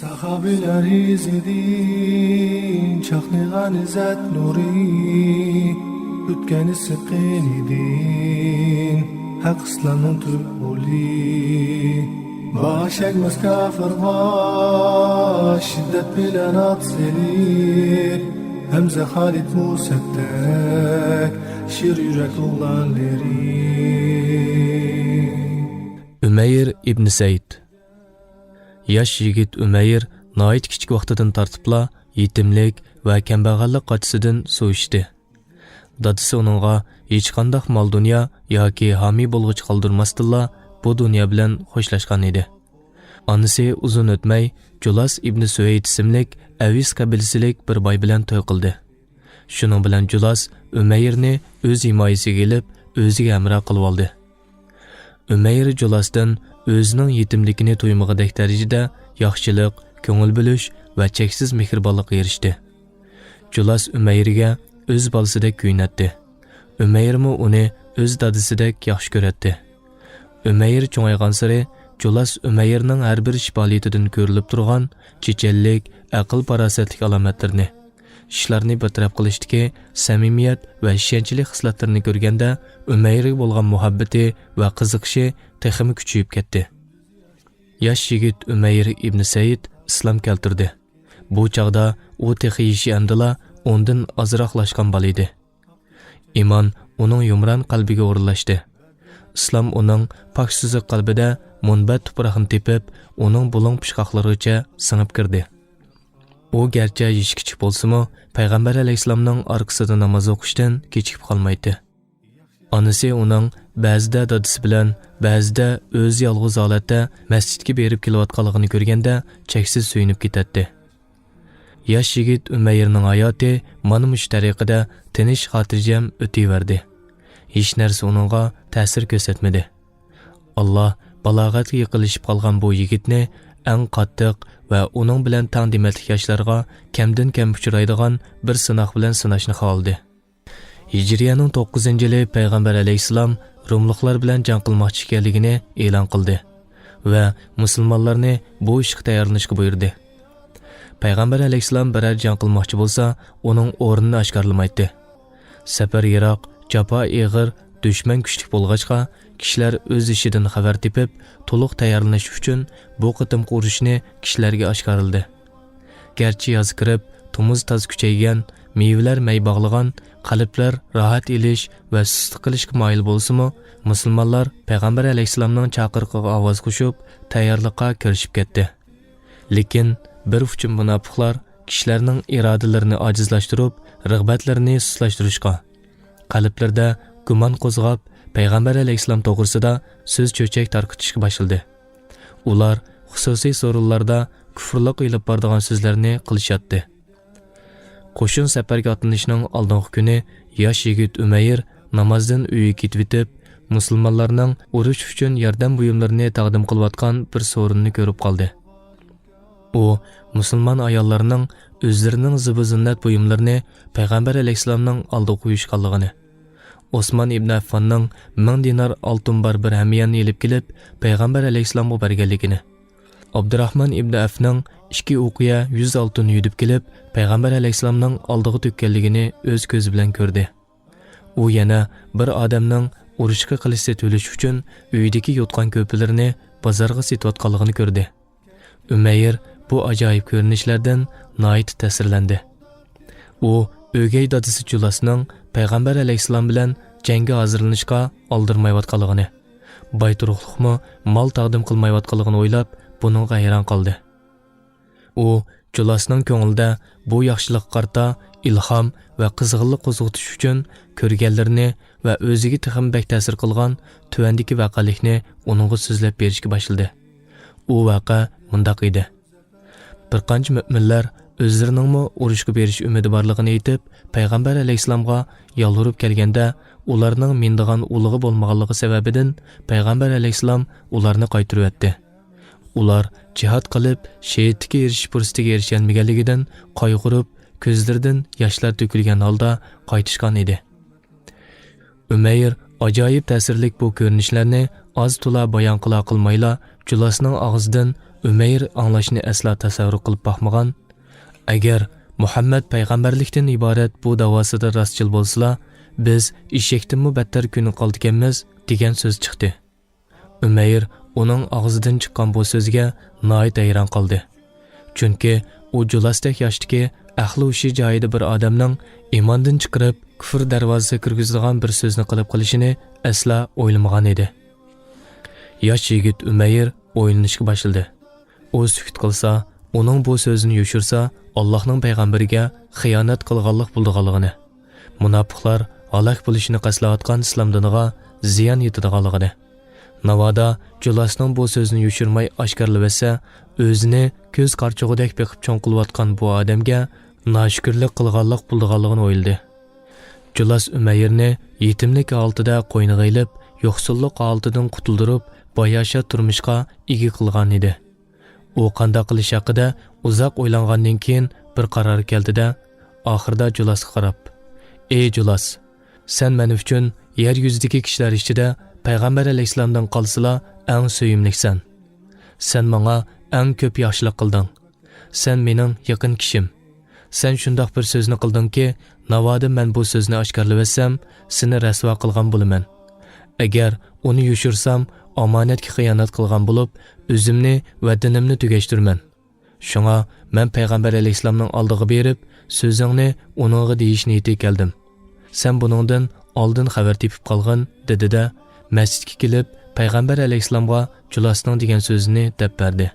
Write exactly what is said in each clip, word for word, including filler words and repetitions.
ساخابىلەر ئىزىدىن چاقنىغان ئىززەت نۇرى، ئۆتكەن ئىسسىق قېنىدىن ھەق ئىسلامنىڭ تۈپ ئۇلى. باش ئەگمەس كاپىرغا شىددەت بىلەن ئات سېلىپ، ھەمزە خالىد مۇسەددەك شىر يۈرەك ئوغلانلىرى. ئۈمەير ئىبن سەيد. ياش يىگىت ئۈمەير ناھايىتى كىچىك ۋاقتىدىن تارتىپلا يېتىملىك ۋە كەمبەغەللىك قاچىسىدىن سۇ ئىچتى. دادىسى ئۇنىڭغا ھېچقانداق مال-دۇنيا ياكى ھامىي بولغۇچ قالدۇرماستىنلا، بۇ دۇنيا بىلەن خوشلاشقان ئىدى. ئانىسى ئۇزۇن ئۆتمەي جۇلاس ئىبنى سۈۋەيد ئىسىملىك ئەۋىس قەبىلىسىلىك بىر باي بىلەن توي قىلدى. شۇنىڭ بىلەن جۇلاس ئۈمەيرنى ئۆز ھىمايىسىگە ئېلىپ، ئۆزىگە ھەمراھ قىلىۋالدى. ئۈمەير جۇلاستىن ئۆزىنىڭ يېتىملىكىنى تۇيمىغۇدەك دەرىجىدە ياخشىلىق، كۆڭۈل بۆلۈش ۋە چەكسىز مېھرىبانلىققا ئېرىشتى. جۇلاس ئۈمەيرگە ئۆز بالىسىدەك كۆيۈنەتتى. ئۈمەيرمۇ ئۇنى ئۆز دادىسىدەك ياخشى كۆرەتتى. ئۈمەير چوڭايغانسېرى، جۇلاس ئۈمەيرنىڭ ھەر بىر ئىش پائالىيىتىدىن كۆرۈلۈپ تۇرغان چېچەنلىك، ئەقىل-پاراسەتلىك ئالامەتلىرىنى، ئىشلارنى بىر تەرەپ قىلىشتىكى سەمىمىيەت ۋە ئىشەنچلىك خىسلەتلىرىنى كۆرگەندە، ئۈمەيرگە بولغان مۇھەببىتى ۋە قىزىقىشى تېخىمۇ كۈچىيىپ كەتتى. ياش يىگىت ئۈمەير ئىبنى سەيد ئىسلام كەلتۈردى. بۇ چاغدا ئۇ تېخى يېشى ئەمدىلا ئوندىن ئازراقلاشقان بالا ئىدى. ئىمان ئۇنىڭ يۇمران قەلبىگە ئورۇنلاشتى. ئىسلام ئۇنىڭ پاك سۈزۈك قەلبىدە مۇنبەت تۇپراقنى تېپىپ، ئۇنىڭ بۇلۇڭ پۇچقاقلىرىغىچە سىڭىپ كىردى. ئۇ گەرچە يېشى كىچىك بولسىمۇ، پەيغەمبەر ئەلەيھىسسالامنىڭ ئارقىسىدا ناماز ئوقۇشتىن كېچىكىپ قالمايتتى. ئانىسى ئۇنىڭ بەزىدە دادىسى بىلەن، بەزىدە ئۆزى يالغۇز ھالەتتە مەسچىتكە بېرىپ كېلىۋاتقانلىقىنى كۆرگەندە، چەكسىز سۆيۈنۈپ كېتەتتى. ياش يىگىت ئۈمەيرنىڭ ھاياتى مانا مۇشۇ تەرىقىدە تىنچ، خاتىرجەم ئۆتۈۋەردى. ھېچ نەرسە ئۇنىڭغا تەسىر كۆرسەتمىدى. ئاللا بالاغەتكە يېقىنلىشىپ قالغان بۇ يىگىتنى ئەڭ قاتتىق ۋە ئۇنىڭ بىلەن تەڭ دېمەتلىك ياشلارغا كەمدىن كەم ئۇچرايدىغان بىر سىناق بىلەن سىناشنى خالىدى. ھىجرىيەنىڭ توققۇزىنچى يىلى پەيغەمبەر ئەلەيھىسسالام روملۇقلار بىلەن جەڭ قىلماقچى ئىكەنلىكىنى ئېلان قىلدى ۋە مۇسۇلمانلارنى بۇ ئىشقا تەييارلىنىشقا بۇيرۇدى. پەيغەمبەر ئەلەيھىسسالام بىرەر جەڭ قىلماقچى بولسا، ئۇنىڭ ئورنىنى ئاشكارىلىمايتتى. سەپەر يىراق، جاپا ئېغىر، دۈشمەن كۈچلۈك بولغاچقا، كىشىلەر ئۆز ئىشىدىن خەۋەر تېپىپ، تولۇق تەييارلىنىش ئۈچۈن بۇ قېتىمقى ئۇرۇشنى كىشىلەرگە ئاشكارىلىدى. گەرچە ياز كىرىپ، تومۇز تاز كۈچەيگەن، مېۋىلەر مەي باغلىغان، قەلبلەر راھەت ئېلىش ۋە سۇسلۇق قىلىشقا مايىل بولسىمۇ، مۇسۇلمانلار پەيغەمبەر ئەلەيھىسسالامنىڭ چاقىرىقىغا ئاۋاز قوشۇپ، تەييارلىققا كىرىشىپ كەتتى. لېكىن بىر ئۇچۇم مۇناپىقلار كىشىلەرنىڭ ئىرادىلىرىنى ئاجىزلاشتۇرۇپ، رىغبەتلىرىنى سۇسلاشتۇرۇشقا، قەلبلىرىدە گۇمان قوزغاپ، پەيغەمبەر ئەلەيھىسسالام توغرىسىدا سۆز چۆچەك تارقىتىشقا باشلىدى. ئۇلار خۇسۇسىي سورۇنلاردا كۇفرلۇق ئېلىپ بارىدىغان سۆزلەرنى قىلىشاتتى. قوشۇن سەپەرگە ئاتلىنىشنىڭ ئالدىنقى كۈنى ياش يىگىت ئۈمەير نامازدىن ئۆيىگە كېتىۋېتىپ، مۇسۇلمانلارنىڭ ئۇرۇش ئۈچۈن ياردەم بۇيۇملىرىنى تەقدىم قىلىۋاتقان بىر سورۇننى كۆرۈپ قالدى. ئۇ مۇسۇلمان ئاياللارنىڭ ئۆزلىرىنىڭ زىبۇ زىننەت بۇيۇملىرىنى پەيغەمبەر ئەلەيھىسسالامنىڭ ئالدىغا قويۇشقانلىقىنى، ئوسمان ئىبن ئەففاننىڭ مىڭ دىنار ئالتۇن بار بىر ھەمياننى ئېلىپ كېلىپ، پەيغەمبەر ئەلەيھىسسالامغا بەرگەنلىكىنى، ئابدۇراخمان ئىبن ئەفنىڭ ئىككى ئوقىيە يۈز ئالتۇن يۈدۈپ كېلىپ، پەيغەمبەر ئەلەيھىسسالامنىڭ ئالدىغا تۆككەنلىكىنى ئۆز كۆزى بىلەن كۆردى. ئۇ يەنە بىر ئادەمنىڭ ئۇرۇشقا قىلىچ سېتىۋېلىش ئۈچۈن ئۆيىدىكى يوتقان-كۆرپىلىرىنى بازارغا سېتىۋاتقانلىقىنى كۆردى. ئۈمەير بۇ ئاجايىپ كۆرۈنۈشلەردىن ناھايىتى تەسىرلەندى. ئۇ ئۆگەي دادىسى جۇلاسنىڭ پەيغەمبەر ئەلەيھىسسالام بىلەن جەڭگە ھازىرلىنىشقا ئالدىرىمايۋاتقانلىقىنى، باي تۇرۇقلۇقمۇ مال تەقدىم قىلمايۋاتقانلىقىنى ئويلاپ، بۇنىڭغا ھەيران قالدى. ئۇ جۇلاسنىڭ كۆڭلىدە بۇ ياخشىلىققا قارىتا ئىلھام ۋە قىزغىنلىق قوزغىتىش ئۈچۈن كۆرگەنلىرىنى ۋە ئۆزىگە تېخىمۇ بەك تەسىر قىلغان تۆۋەندىكى ۋەقەلىكنى ئۇنىڭغا سۆزلەپ بېرىشكە باشلىدى. ئۇ ۋەقە مۇنداق ئىدى. بىر قانچە مۆمىنلەر ئۆزلىرىنىڭمۇ ئۇرۇشقا بېرىش ئۈمىدى بارلىقىنى ئېيتىپ، پەيغەمبەر ئەلەيھىسسالامغا يالۋۇرۇپ كەلگەندە، ئۇلارنىڭ مىنىدىغان ئۇلىغى بولمىغانلىقى سەۋەبىدىن پەيغەمبەر ئەلەيھىسسالام ئۇلارنى قايتۇرۇۋەتتى. ئۇلار جىھاد قىلىپ، شېھىتلىككە ئېرىشىش پۇرسىتىگە ئېرىشەلمىگەنلىكىدىن قايغۇرۇپ، كۆزلىرىدىن ياشلار تۆكۈلگەن ھالدا قايتىشقان ئىدى. ئۈمەير ئاجايىپ تەسىرلىك بۇ كۆرۈنۈشلەرنى ئاز-تولا بايان قىلا قىلمايلا، جۇلاسنىڭ ئاغزىدىن ئۈمەير ئاڭلاشنى ئەسلا تەسەۋۋۇر قىلىپ باقمىغان. ئەگەر مۇھەممەد پەيغەمبەرلىكتىن ئىبارەت بۇ داۋاسىدا راستچىل بولسىلا، بىز ئېشەكتىنمۇ بەتتەر كۆنۈپ قالىدىكەنمىز، دېگەن سۆز چىقتى. ئۈمەير ئۇنىڭ ئاغزىدىن چىققان بۇ سۆزگە ناھايىتى ھەيران قالدى. چۈنكى ئۇ جۇلاستەك ياشتىكى، ئەقلى ھوشى جايىدا بىر ئادەمنىڭ ئىماندىن چىقىرىپ، كۇفر دەرۋازىسىغا كىرگۈزىدىغان بىر سۆزنى قىلىپ قېلىشىنى ئەسلا ئويلىمىغان ئىدى. ياش يىگىت ئۈمەير ئويلىنىشقا باشلىدى. ئۇ سۈكۈت قىلسا، ئۇنىڭ بۇ سۆزىنى يوشۇرسا، ئاللاھنىڭ پەيغەمبىرىگە خىيانەت قىلغانلىق بولىدىغانلىقىنى، مۇناپىقلار ھالاك بولۇشىنى قەستلەۋاتقان ئىسلام دىنىغا زىيان يېتىدىغانلىقىنى، ناۋادا جۇلاسنىڭ بۇ سۆزىنى يوشۇرماي ئاشكارىلىۋەتسە، ئۆزىنى كۆز قارىچۇقىدەك بېقىپ چوڭ قىلىۋاتقان بۇ ئادەمگە ناشۈكۈرلۈك قىلغانلىق بولىدىغانلىقىنى ئويلىدى. جۇلاس ئۈمەيرنى يېتىملىك ھالىتىدە قوينىغا ئېلىپ، يوقسۇللۇق ھالىتىدىن قۇتۇلدۇرۇپ، باياشات تۇرمۇشقا ئىگە قىلغان ئىدى. ئۇ قانداق قىلىش ھەققىدە ئۇزاق ئويلانغاندىن كېيىن بىر قارارغا كەلدى-دە، ئاخىرىدا جۇلاسقا قاراپ، «ئەي جۇلاس، سەن مەن ئۈچۈن يەر يۈزىدىكى كىشىلەر ئىچىدە پەيغەمبەر ئەلەيھىسسالامدىن قالسىلا ئەڭ سۆيۈملۈكسەن. سەن ماڭا ئەڭ كۆپ ياخشىلىق قىلدىڭ. سەن مېنىڭ يېقىن كىشىم. سەن شۇنداق بىر سۆزنى قىلدىڭكى، ناۋادا مەن بۇ سۆزنى ئاشكارىلىۋەتسەم، سېنى رەسۋا قىلغان بولىمەن. ئەگەر ئۇنى يوشۇرسام، ئامانەتكە خىيانەت قىلغان بولۇپ، ئۆزۈمنى ۋە دىنىمنى تۈگەشتۈرىمەن. شۇڭا مەن پەيغەمبەر ئەلەيھىسسالامنىڭ ئالدىغا بېرىپ، سۆزۈڭنى ئۇنىڭغا دېيىش نىيىتىگە كەلدىم. سەن بۇنىڭدىن ئالدىن خەۋەر تېپىپ قالغىن» دېدى-دە، مەسچىتكە كېلىپ، پەيغەمبەر ئەلەيھىسسالامغا جۇلاسنىڭ دېگەن سۆزىنى دەپ بەردى.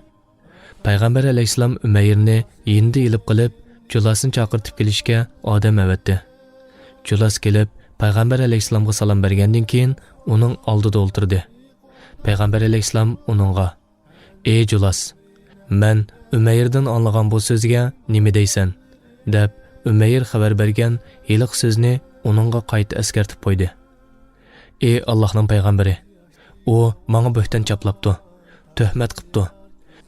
پەيغەمبەر ئەلەيھىسسالام ئۈمەيرنى يېنىدا ئېلىپ قېلىپ، جۇلاسنى چاقىرتىپ كېلىشكە ئادەم ئەۋەتتى. جۇلاس كېلىپ، پەيغەمبەر ئەلەيھىسسالامغا سالام بەرگەندىن كېيىن، ئۇنىڭ ئالدىدا ئولتۇردى. پەيغەمبەر ئەلەيھىسسالام ئۇنىڭغا، «ئەي جۇلاس، مەن ئۈمەيردىن ئاڭلىغان بۇ سۆزگە نېمە دەيسەن؟» دەپ، ئۈمەير خەۋەر بەرگەن ھېلىقى سۆزنى ئۇنىڭغا قايتا ئەسكەرتىپ قويدى. «ئەي ئاللاھنىڭ پەيغەمبىرى، ئۇ ماڭا بۆھتان چاپلاپتۇ، تۆھمەت قىپتۇ.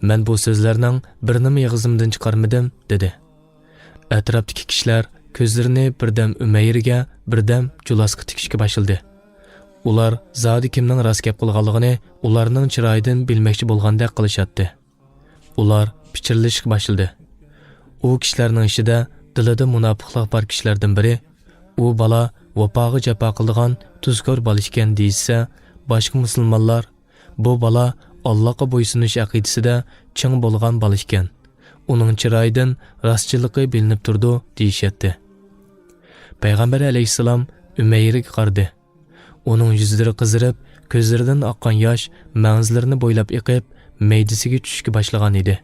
مەن بۇ سۆزلەرنىڭ بىرىنىمۇ ئېغىزىمدىن چىقارمىدىم» دېدى. ئەتراپتىكى كىشىلەر كۆزلىرىنى بىردەم ئۈمەيرگە، بىردەم جۇلاسقا تىكىشكە باشلىدى. ئۇلار زادى كىمنىڭ راست گەپ قىلغانلىقىنى ئۇلارنىڭ چىرايىدىن بىلمەكچى بولغاندەك قىلىشاتتى. ئۇلار پىچىرلىشىشقا باشلىدى. ئۇ كىشىلەرنىڭ ئىچىدە دىلىدا مۇناپىقلىق بار كىشىلەردىن بىرى، «ئۇ بالا ۋاپاغا جاپا قىلىدىغان تۇزكور بالا ئىكەن» دېيىشسە، باشقا مۇسۇلمانلار، «بۇ بالا ئاللاغا بويسۇنۇش ئەقىدىسىدە چىڭ بولغان بالا ئىكەن. ئۇنىڭ چىرايىدىن راستچىللىقى بىلىنىپ تۇرىدۇ» دېيىشەتتى. پەيغەمبەر ئەلەيھىسسالام ئۈمەيرگە قارىدى. ئۇنىڭ يۈزلىرى قىزىرىپ، كۆزلىرىدىن ئاققان ياش مەڭزىلىرىنى بويلاپ ئېقىپ، مەيدىسىگە چۈشۈشكە باشلىغان ئىدى.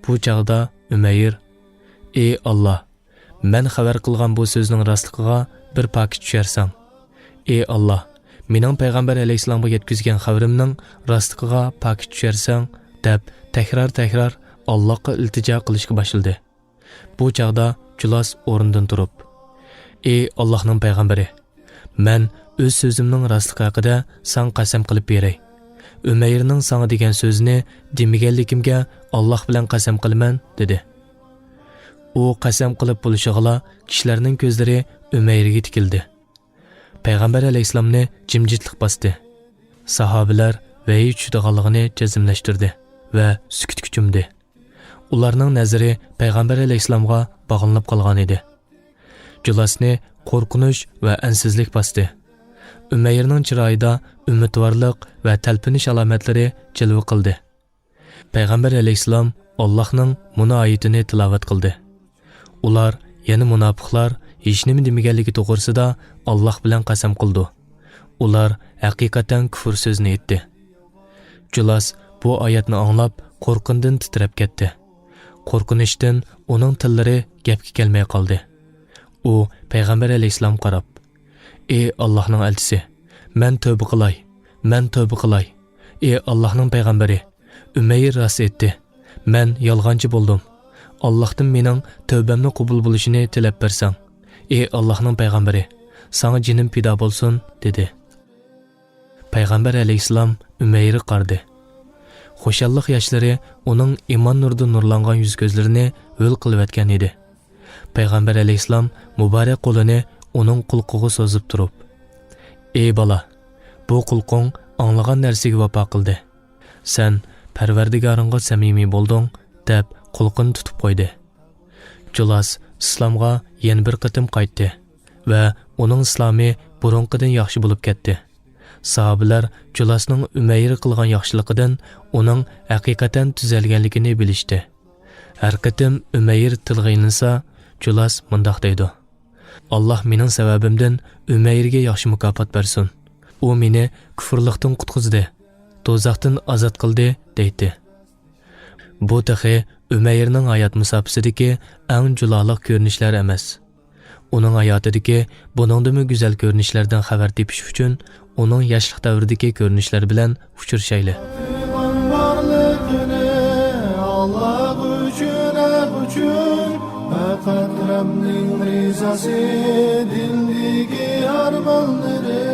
بۇ چاغدا ئۈمەير، «ئى ئاللا، مەن خەۋەر قىلغان بۇ سۆزنىڭ راستلىقىغا بىر پاكىت چۈشەرسەڭ. ئى ئاللا، مېنىڭ پەيغەمبەر ئەلەيھىسسالامغا يەتكۈزگەن خەۋىرىمنىڭ راستلىقىغا پاكىت چۈشەرسەڭ» دەپ، تەكرار-تەكرار ئاللاغا ئىلتىجا قىلىشقا باشلىدى. بۇ چاغدا جۇلاس ئورنىدىن تۇرۇپ، «ئى ئاللاھنىڭ پەيغەمبىرى، مەن ئۆز سۆزۈمنىڭ راستلىقى ھەققىدە ساڭا قەسەم قىلىپ بېرەي. ئۈمەيرنىڭ ساڭا دېگەن سۆزىنى دېمىگەنلىكىمگە ئاللاھ بىلەن قەسەم قىلىمەن» دېدى. ئۇ قەسەم قىلىپ بولۇشىغىلا كىشىلەرنىڭ كۆزلىرى ئۈمەيرگە تىكىلدى. پەيغەمبەر ئەلەيھىسسالامنى جىمجىتلىق باستى. ساھابىلەر ۋەھىي چۈشىدىغانلىقىنى جەزملەشتۈردى ۋە سۈكۈتكە چۆمدى. ئۇلارنىڭ نەزىرى پەيغەمبەر ئەلەيھىسسالامغا باغلىنىپ قالغان ئىدى. جۇلاسنى قورقۇنچ ۋە ئەنسىزلىك باستى. ئۈمەيرنىڭ چىرايىدا ئۈمىدۋارلىق ۋە تەلپۈنۈش ئالامەتلىرى جىلۋە قىلدى. پەيغەمبەر ئەلەيھىسسالام ئاللاھنىڭ مۇنۇ ئايىتىنى تىلاۋەت قىلدى. ئۇلار، يەنى مۇناپىقلار، ھېچنېمە دېمىگەنلىكى توغرىسىدا ئاللاھ بىلەن قەسەم قىلىدۇ. ئۇلار ھەقىقەتەن كۇفر سۆزىنى ئېيتتى. جۇلاس بۇ ئايەتنى ئاڭلاپ، قورققىنىدىن تىترەپ كەتتى. قورقۇنچتىن ئۇنىڭ تىللىرى گەپكە كەلمەي قالدى. ئۇ پەيغەمبەر ئەلەيھىسسالامغا قاراپ، ئى ئاللاھنىڭ ئەلچىسى، مەن تۆبە قىلاي، مەن تۆبە قىلاي. ئى ئاللاھنىڭ پەيغەمبىرى، ئۈمەير راست ئېيتتى. مەن يالغانچى بولدۇم. ئاللاھتىن مېنىڭ تۆبەمنى قوبۇل بولۇشىنى تىلەپ بەرسەڭ. ئى ئاللاھنىڭ پەيغەمبىرى، ساڭا جېنىم پىدا بولسۇن، دېدى. پەيغەمبەر ئەلەيھىسسالام ئۈمەيرگە قارىدى. خۇشاللىق ياشلىرى ئۇنىڭ ئىمان نۇرىدا نۇرلانغان يۈز-كۆزلىرىنى ھۆل قىلىۋەتكەن ئىدى. پەيغەمبەر ئەلەيھىسسالام مۇبارەك قولىنى ئۇنىڭ قۇلىقىغا سوزۇپ تۇرۇپ، ئى بالا، بۇ قۇلىقىڭ ئاڭلىغان نەرسىگە ۋاپا قىلدى. سەن پەرۋەردىگارىڭغا سەمىمىي بولدۇڭ» دەپ قۇلىقىنى تۇتۇپ قويدى. جۇلاس ئىسلامغا يەنە بىر قېتىم قايتتى ۋە ئۇنىڭ ئىسلامى بۇرۇنقىدىن ياخشى بولۇپ كەتتى. ساھابىلەر جۇلاسنىڭ ئۈمەير قىلغان ياخشىلىقىدىن ئۇنىڭ ھەقىقەتەن تۈزەلگەنلىكىنى بىلىشتى. ھەر قېتىم ئۈمەير تىلغا ئېلىنسا، جۇلاس مۇنداق دەيدۇ: «ئاللاھ مېنىڭ سەۋەبىمدىن ئۈمەيرگە ياخشى مۇكاپات بەرسۇن. ئۇ مېنى كۇفرلۇقتىن قۇتقۇزدى، دوزاختىن ئازاد قىلدى» دەيتتى. بۇ تېخى ئۈمەيرنىڭ ھايات مۇساپىسىدىكى ئەڭ جۇلالىق كۆرۈنۈشلەر ئەمەس. ئۇنىڭ ھاياتىدىكى بۇنىڭدىنمۇ گۈزەل كۆرۈنۈشلەردىن خەۋەر تېپىش ئۈچۈن، ئۇنىڭ ياشلىق دەۋرىدىكى كۆرۈنۈشلەر بىلەن ئۇچرىشايلى. بارلىقىنى ئاللاھ ئۈچۈن، ھەق ئۈچۈن، پەقەت رەبنىڭ رىزاسى، دىلدىكى ئارمانلىرى.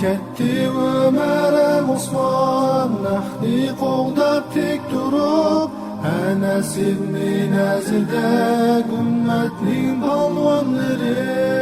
كەتتى ئۆمەر ھەم ئوسمان، ھەقنى قوغداپ تىك تۇرۇپ، ئەنەس ئىبنى نەزىردەك ئۈممەتنىڭ پالۋانلىرى.